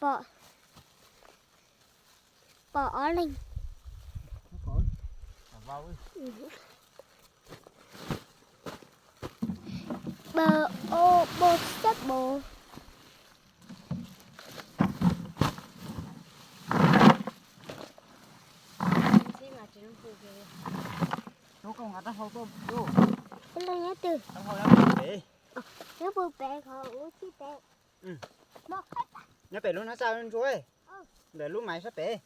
Pom, pom ob leeg. Bơ, ô, bơ sab bồ. Hnub koj nqa rab hlau tuaj, rab hlau nyob pem, nyob pem qhov ub tsis pem. Nyob pem lub hnab xaj ntsuab, ntawm lub maiv sab pem.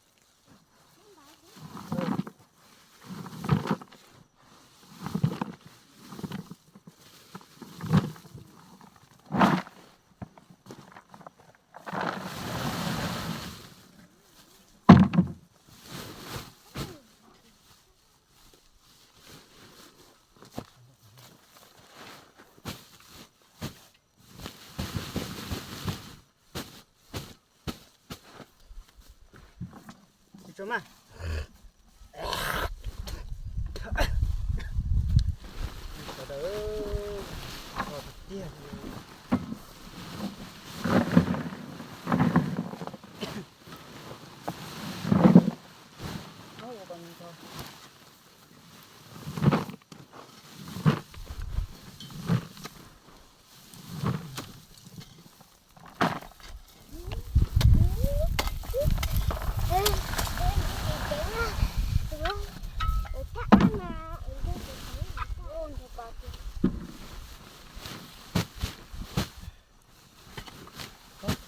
Tsis tshua mas. Sawv daws, tiag tiag.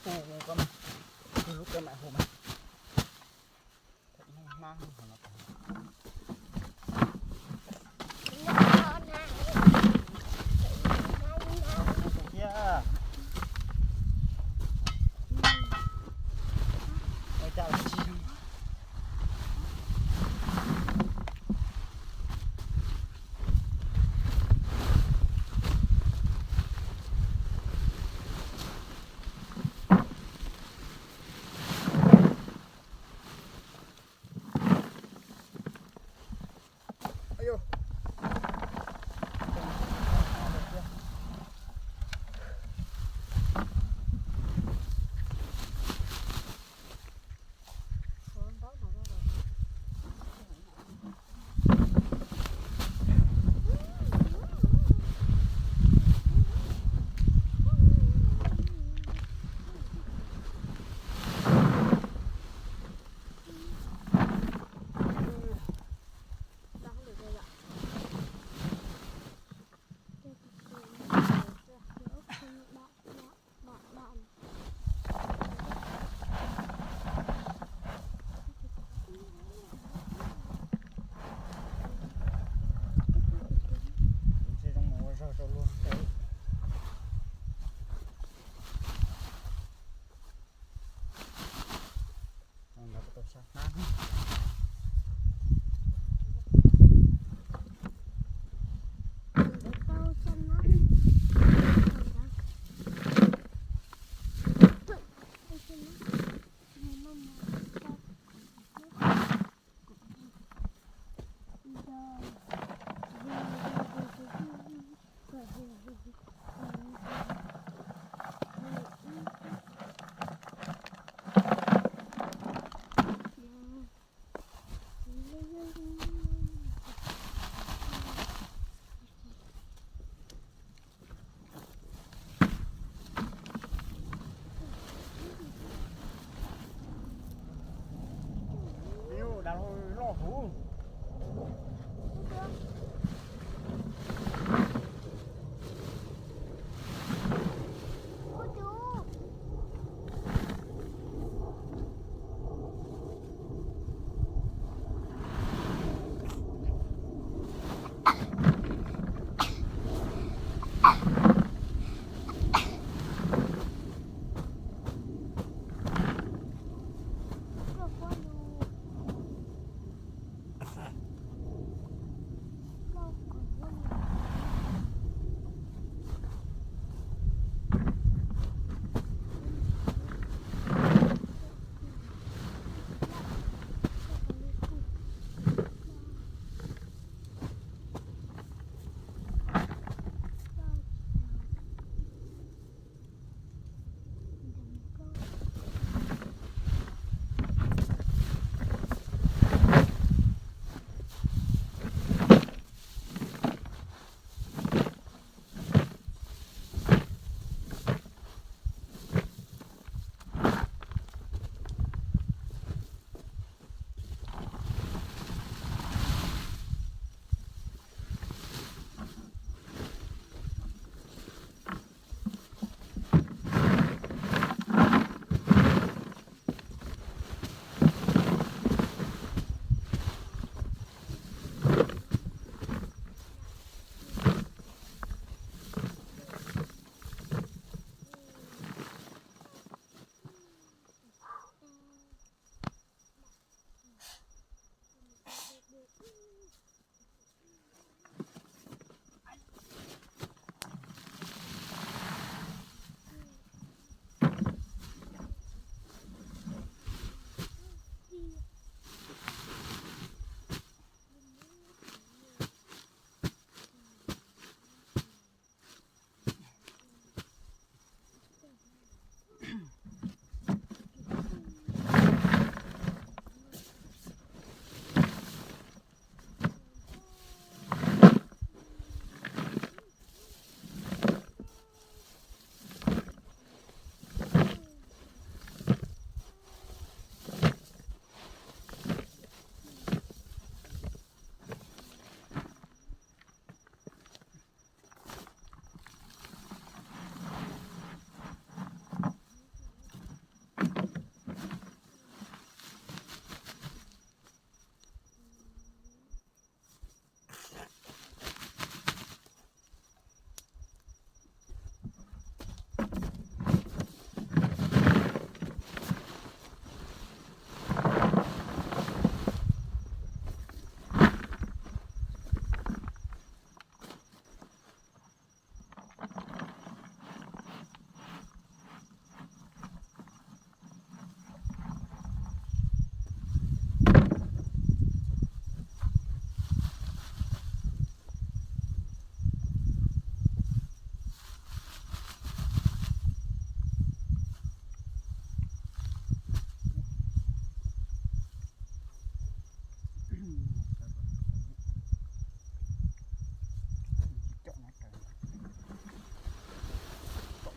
Koj hu, koj hu lub koj mam hu mas. Cov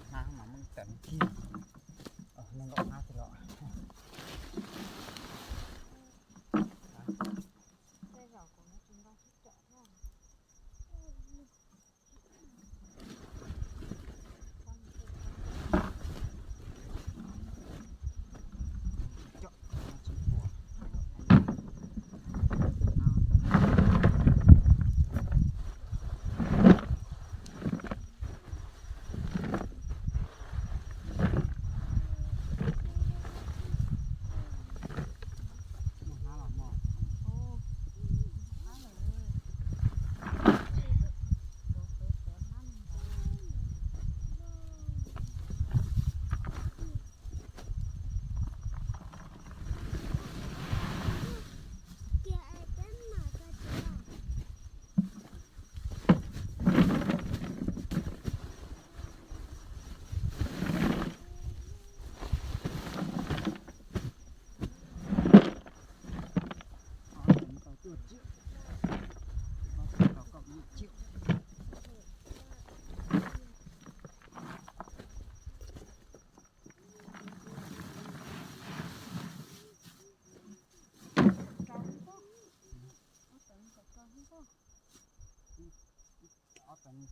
hnab mas muab tawm kiag, nees nkaum hnab twg los.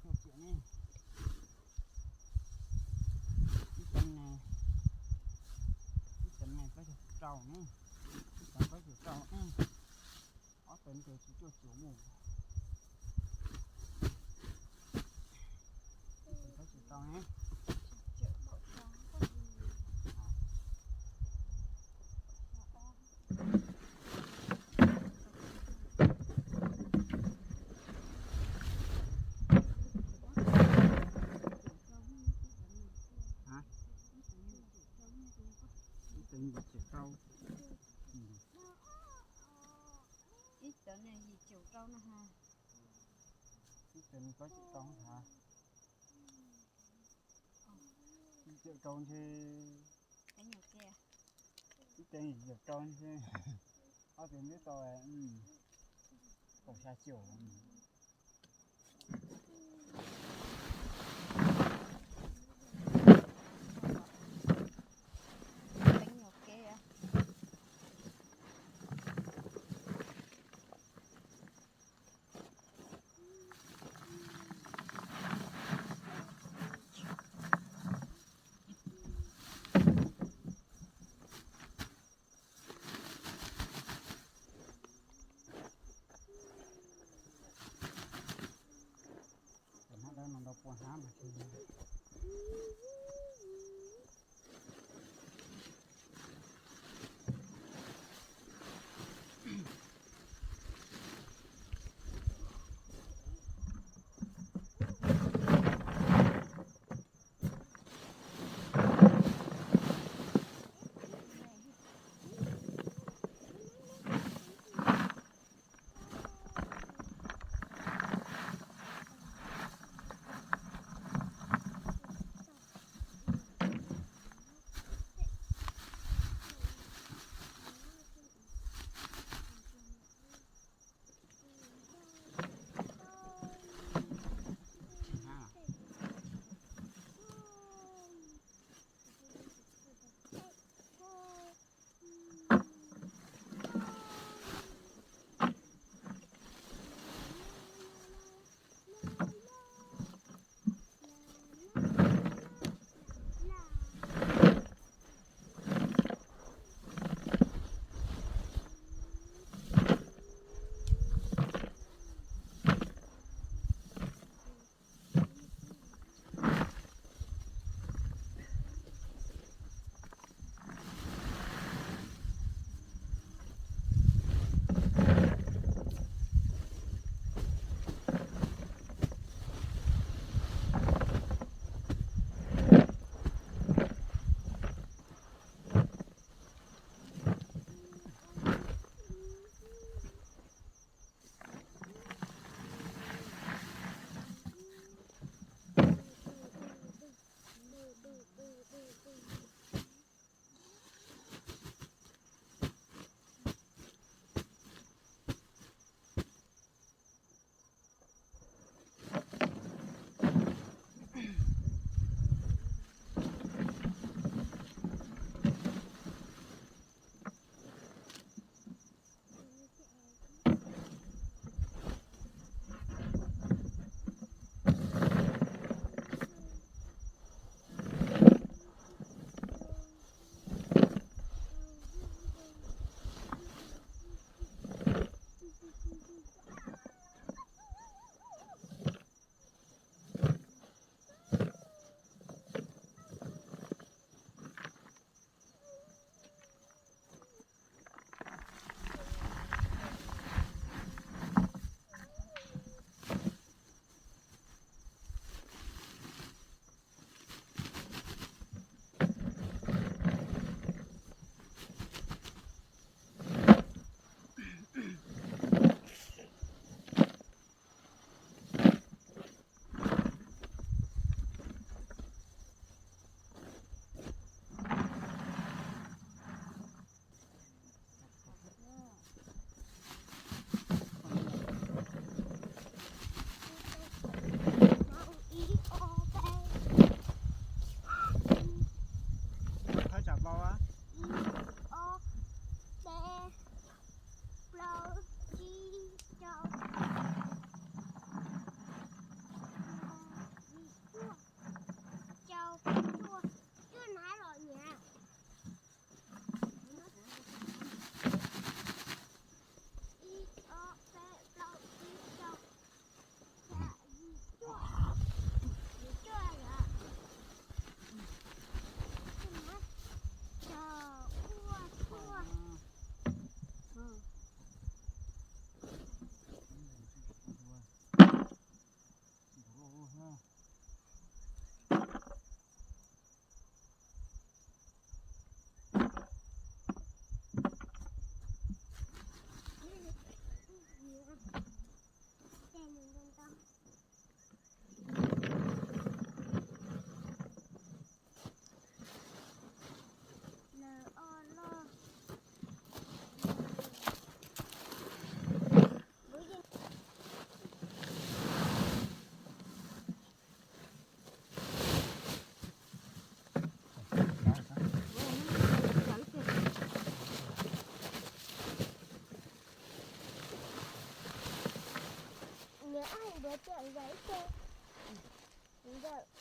Ib tawm ne, ib tawm ne plaub caug rau ne, ib tawm plaub caug rau ne, ob tawm ces tsis cuaj caum mus. Ib tawm plaub caug rau ne. Ib tawm yim caum rau. Ib tawm ne yim caum rau na ha. Ib tawm ne plaub caug rau ha. Yim caum rau ntshe, ib tawm yim caum rau ntshe, ob tawm neb tau kaum xya caum.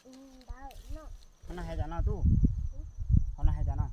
Qhov no hais cas no tub? Qhov no hais cas no?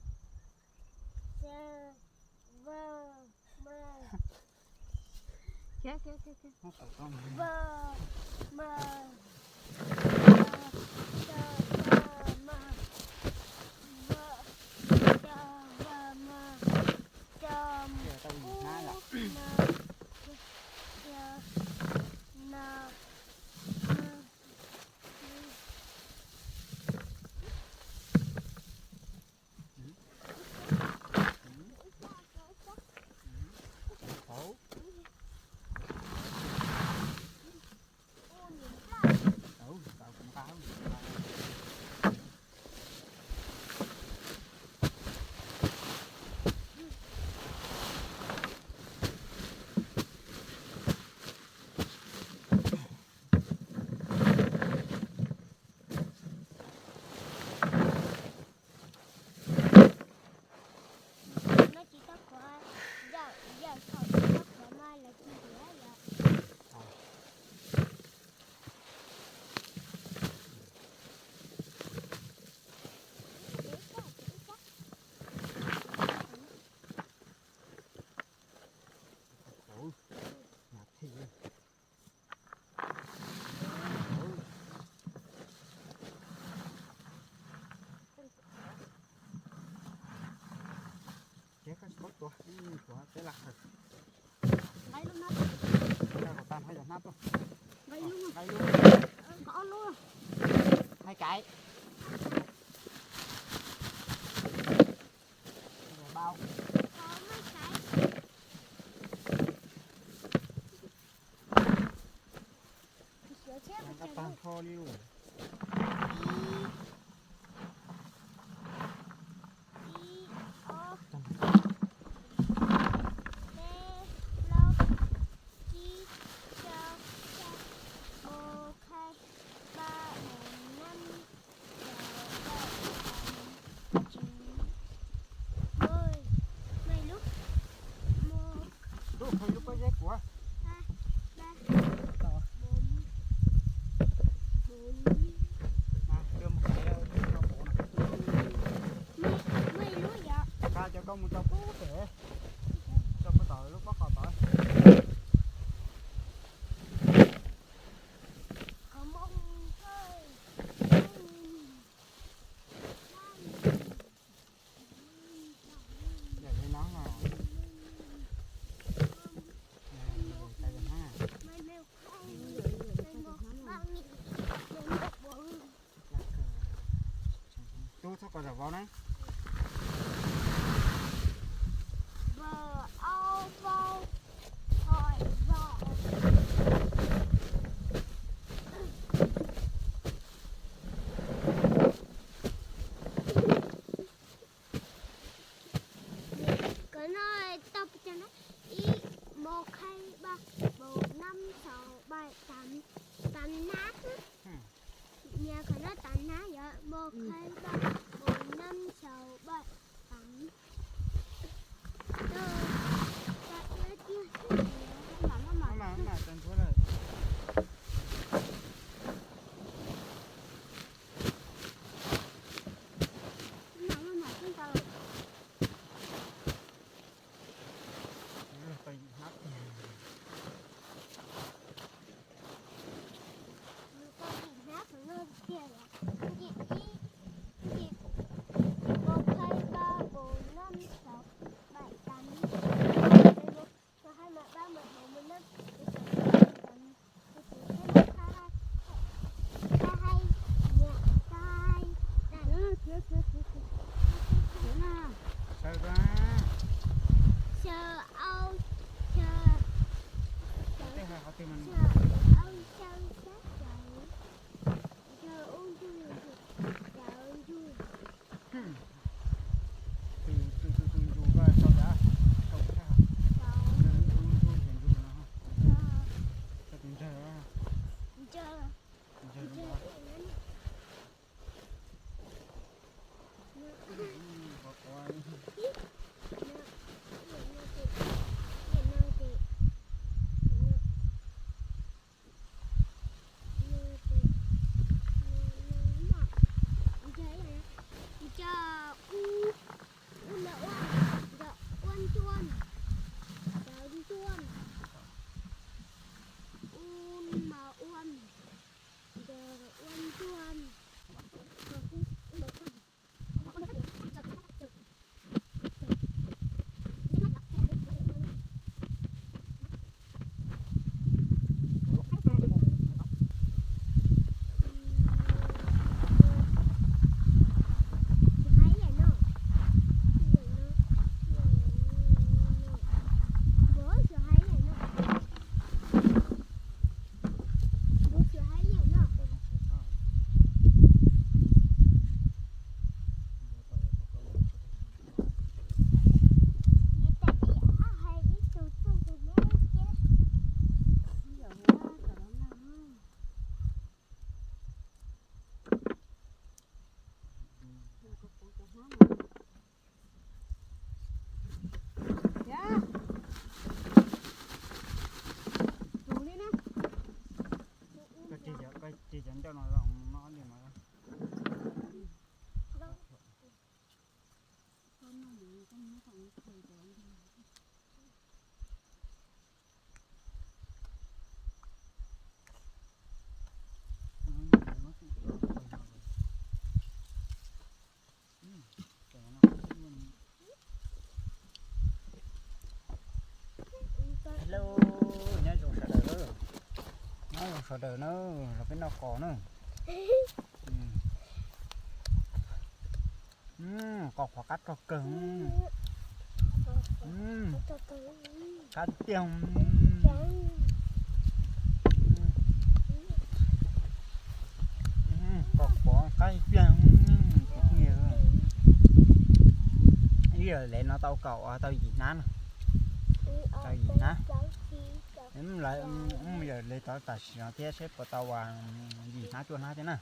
No tsis tau khuav, yawm yawm thaum tsis tau khuav mas lawv tsis yuav yom. Ces koj tsis paub tuav, tuav peb laj khaws. Nqa ib lub na. Nqa kom tag nrho yog hnab tuaj. Nqa ib lub. Nqa ib lub. Nqa ob lub. Hai cái. Bao. Nqa tag nrho li. Ib, ob, peb, plaub, tsib, rau, xya, mus khai, ba, mus nab, rau, rau, tsib, mus, mus lub, mus, lub khai lub pob zeb kuv. Cov koj mus rau pem, rau puag tom lub pob qos tod. Yam li no los, tub txhob kov zam vauv na. Cov no tau pes tsawg na? Ib, một, hai, ba, bốn, năm, sáu, bảy, tám, tám nab. Nyias cov no tám nab yom, một, hai, ba, bốn, năm, sáu, bảy, tám. Koj ris cov ncauj no zoo no li mas. Hello, nyob zoo sawv daws, nyob zoo sawv daws na, los peb noj qos na. Qos qhuav qab rog kawg. Qab tiag. Qos qhuav qab tiag. Ib yam li no tau kaum tau yim hnab no. Tau yim hnab. Yam li tau tam sim no thiab seb puas tau yim hnab cuaj hnab thiab na.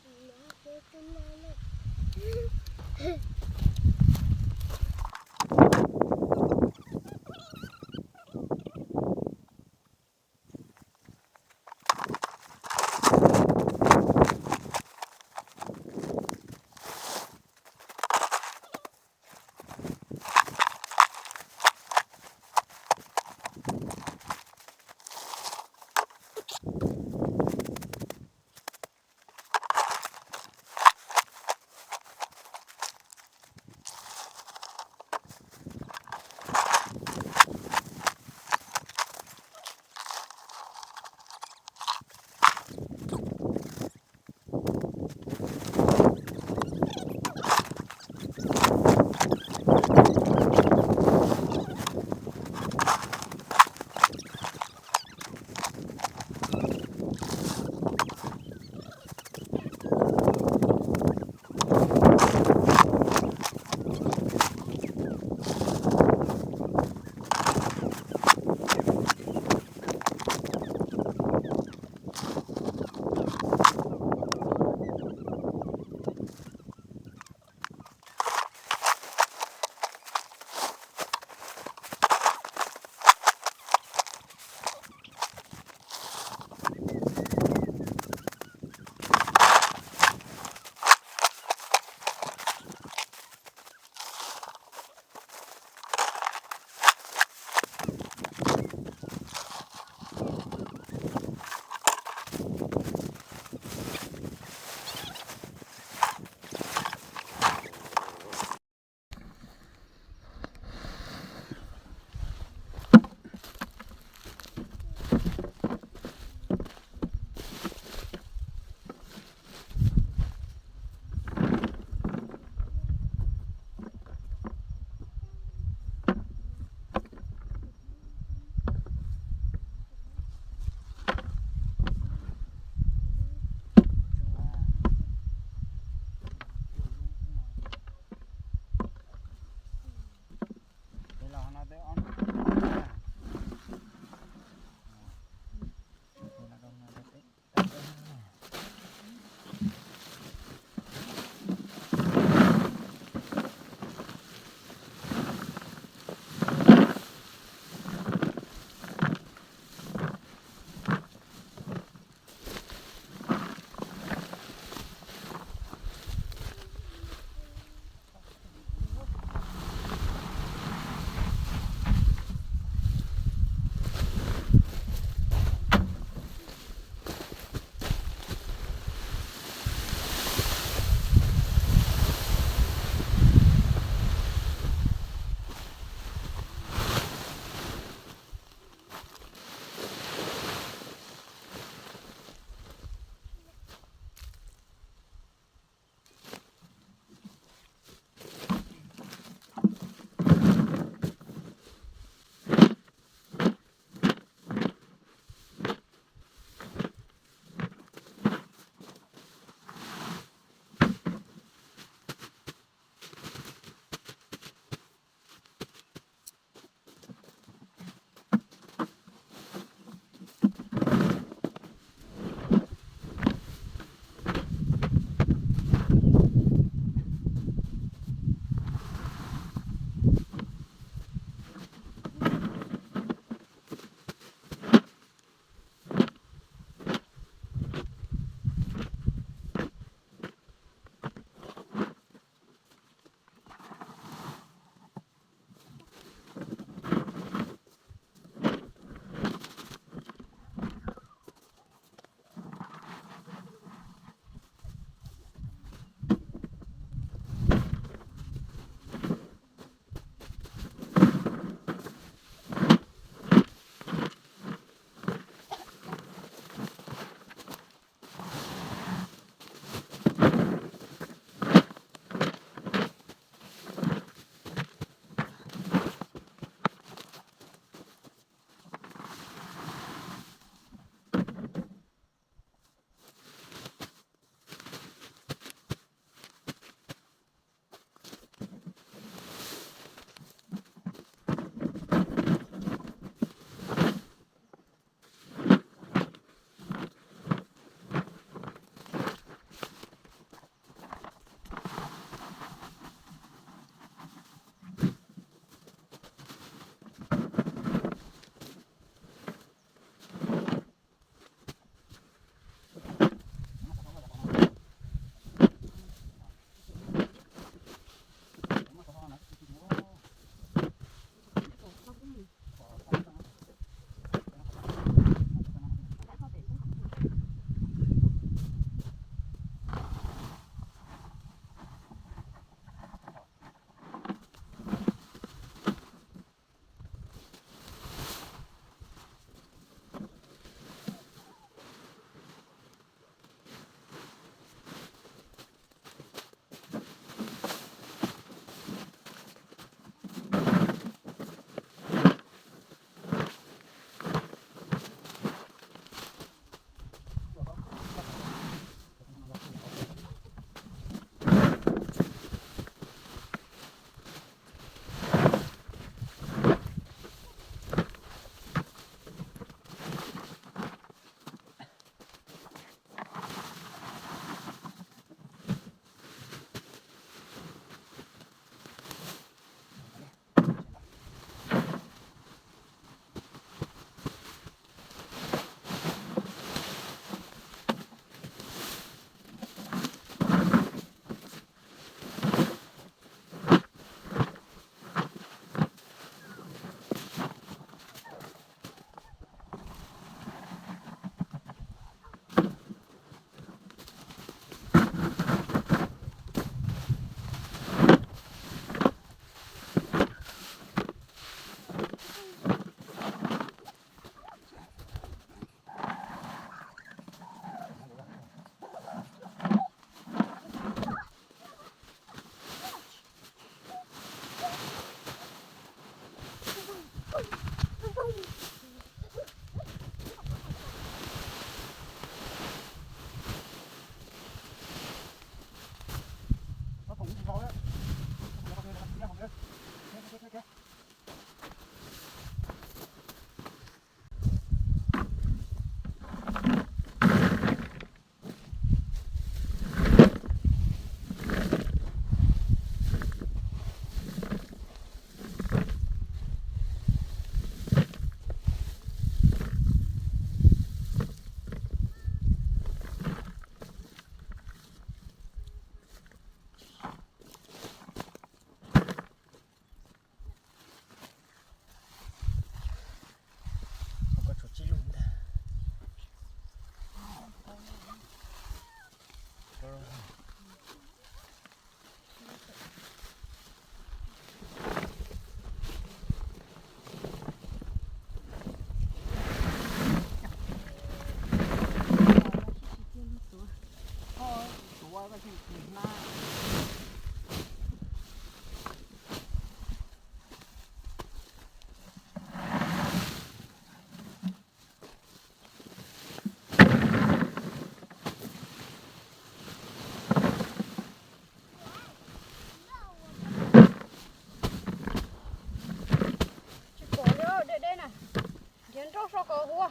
Ua,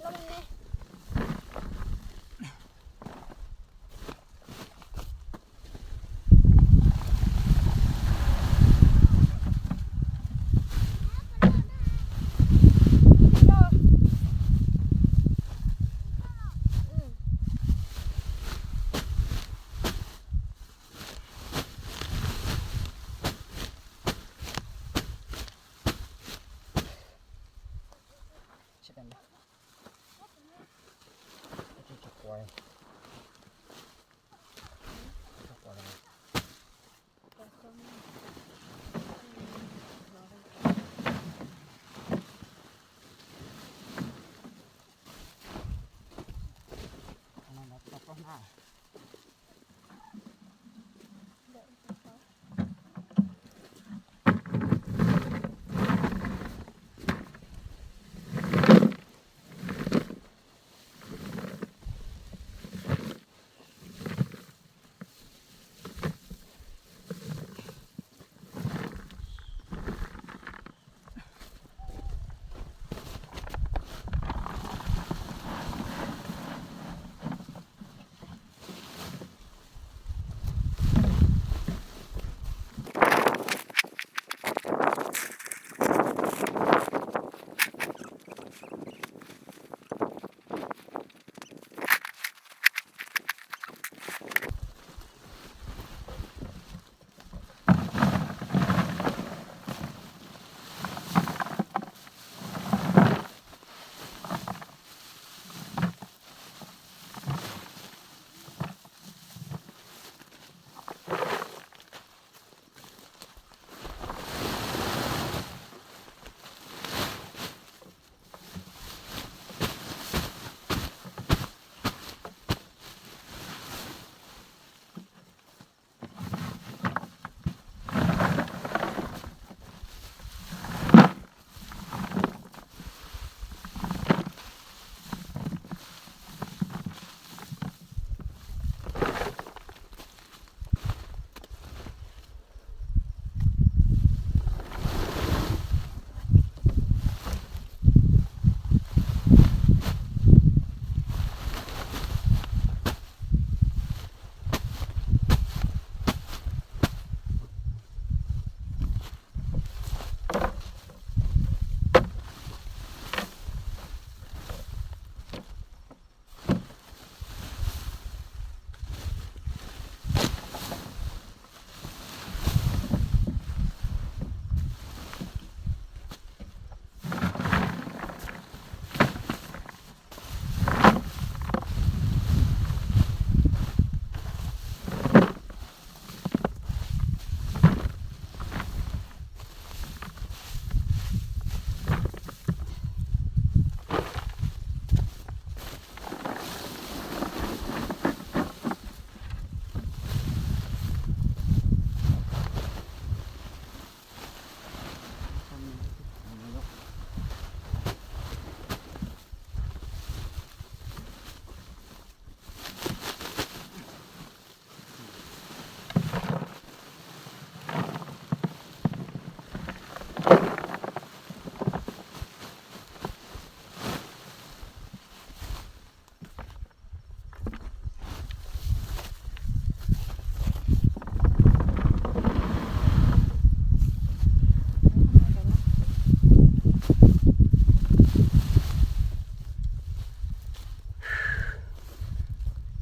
loj ne.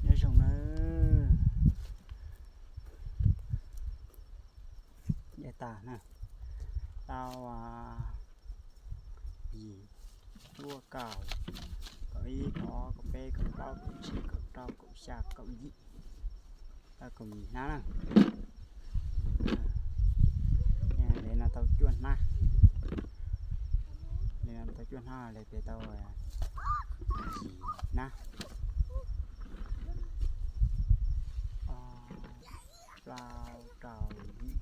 Nyob zoo nawb. Nce tag na. Tau yim, cuaj, kaum, kaum ib, kaum ob, kaum peb, kaum plaub, kaum tsib, kaum rau, kaum xya, kaum yim. Tau kaum yim hnab na. Li no tau cuaj hnab. Li no tau cuaj hnab, li peb tau yim hnab. Ob, plaub, rau, yim,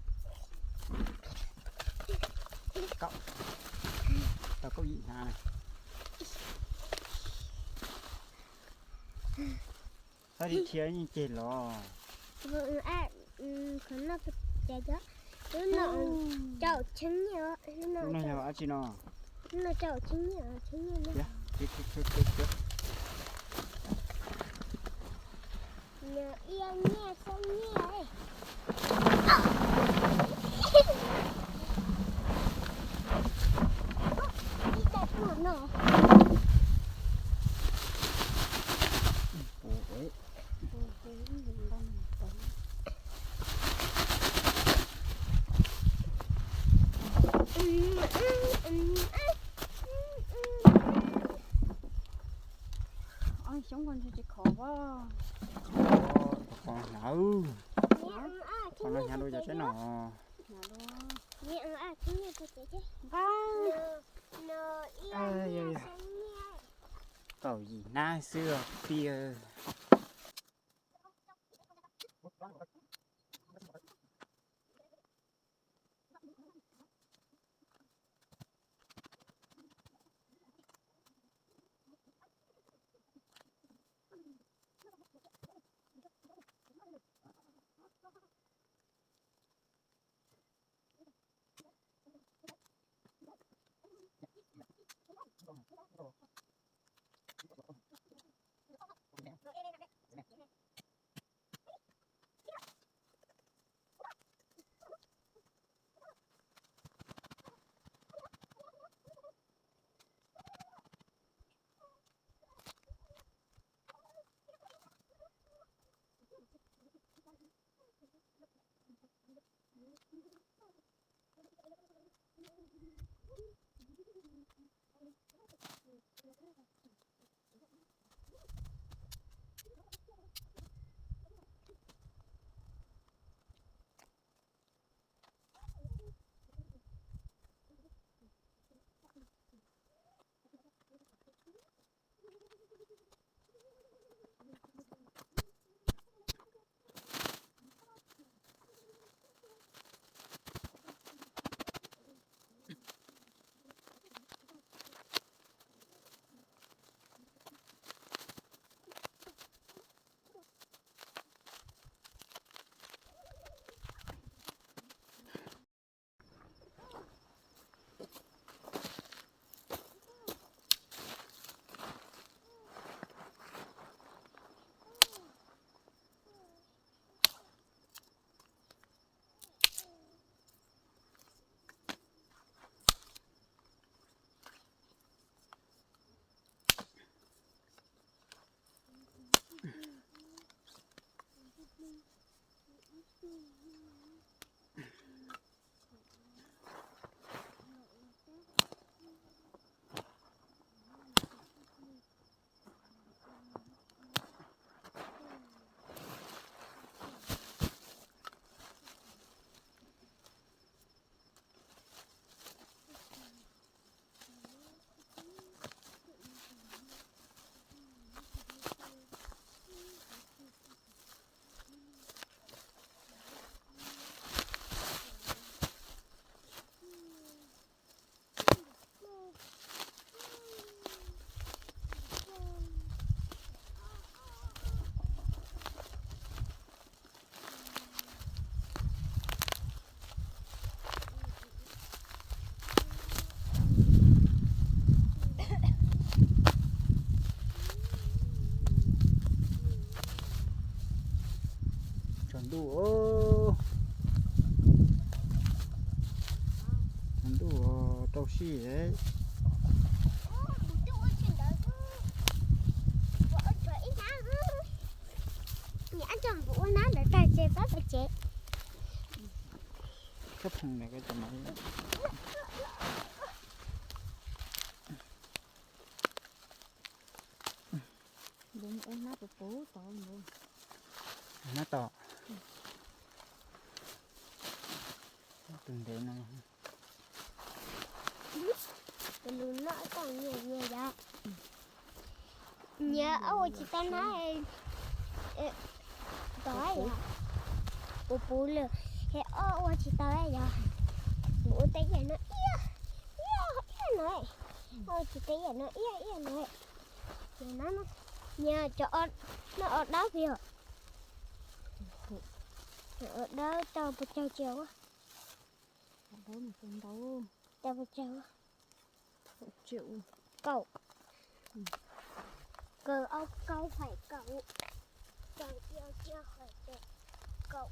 kaum. Tau kaum yim hnab na. Txhob dhia yeej ceg los. Lub no yog dab tsi no? No rau tsheb nyiaj, tsheb nyiaj na. Nyiaj, nyiaj, nyiaj, xab nyiaj. Ib tag pluag no. Xyoob ko ntshe tsis khov as. Qhov hnav, qhov no hnav dua cov tsheb no. Nqa. Kaum yim hnab xwb os pig. Tsaus ntuj, tsaus ntuj rau sij. Kab phoom na, koj cov mas. Ua hnab puv puv tod nkaus. Hnab tod. Tus ntev no. Tus lus no tau nyias nyias yom. Nyias ob ua tsis tau hnab tod yom. Puv puv lawm, es ob ua tsis tau yom. Mus ua tej yam no ib, ib, ib no, ua tsis tau yam no ib, ib no. Nyias cov, no ua dawb pem yom. Ua dawb tau pes tsawg tsis ua. Tau pes tsawg. Kaum, kaum, kaum, kaum, kaum, kaum, kaum,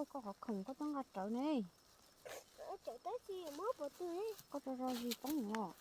Koj qhov khoom koj twb nqa rawv ne. Koj tso zog zis poob os.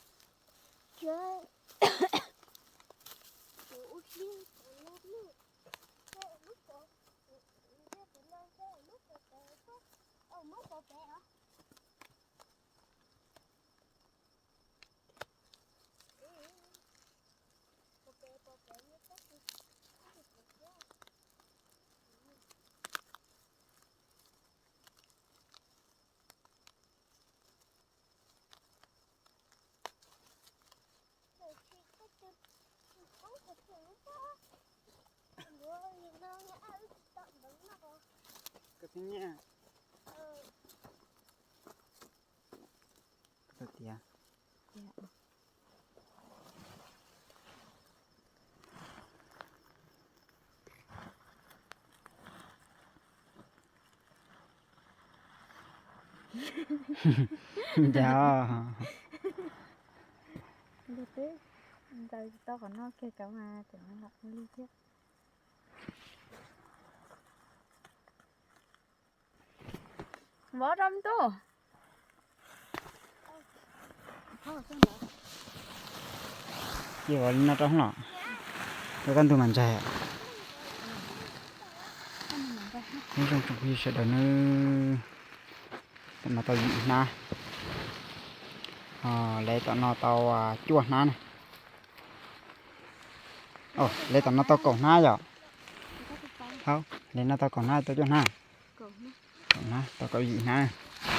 Koj thiaj nyiam. Koj tias. Ncaws tsis tau qhov no kiag cov mas tseem lam ua li thiab. Vov rau me tub. Cia vov li no rau hoob los, rau kaj ntug mas ntsaig. Nyob zoo tsoom phooj ywg sawv daws nawb, tam no tau yim hnab, lawv tam no tau cuaj hnab na. Lawv tam no tau kaum hnab yom. Hauv, lawv no tau kaum hnab tau cuaj hnab. Kaum hnab tau kaum yim hnab.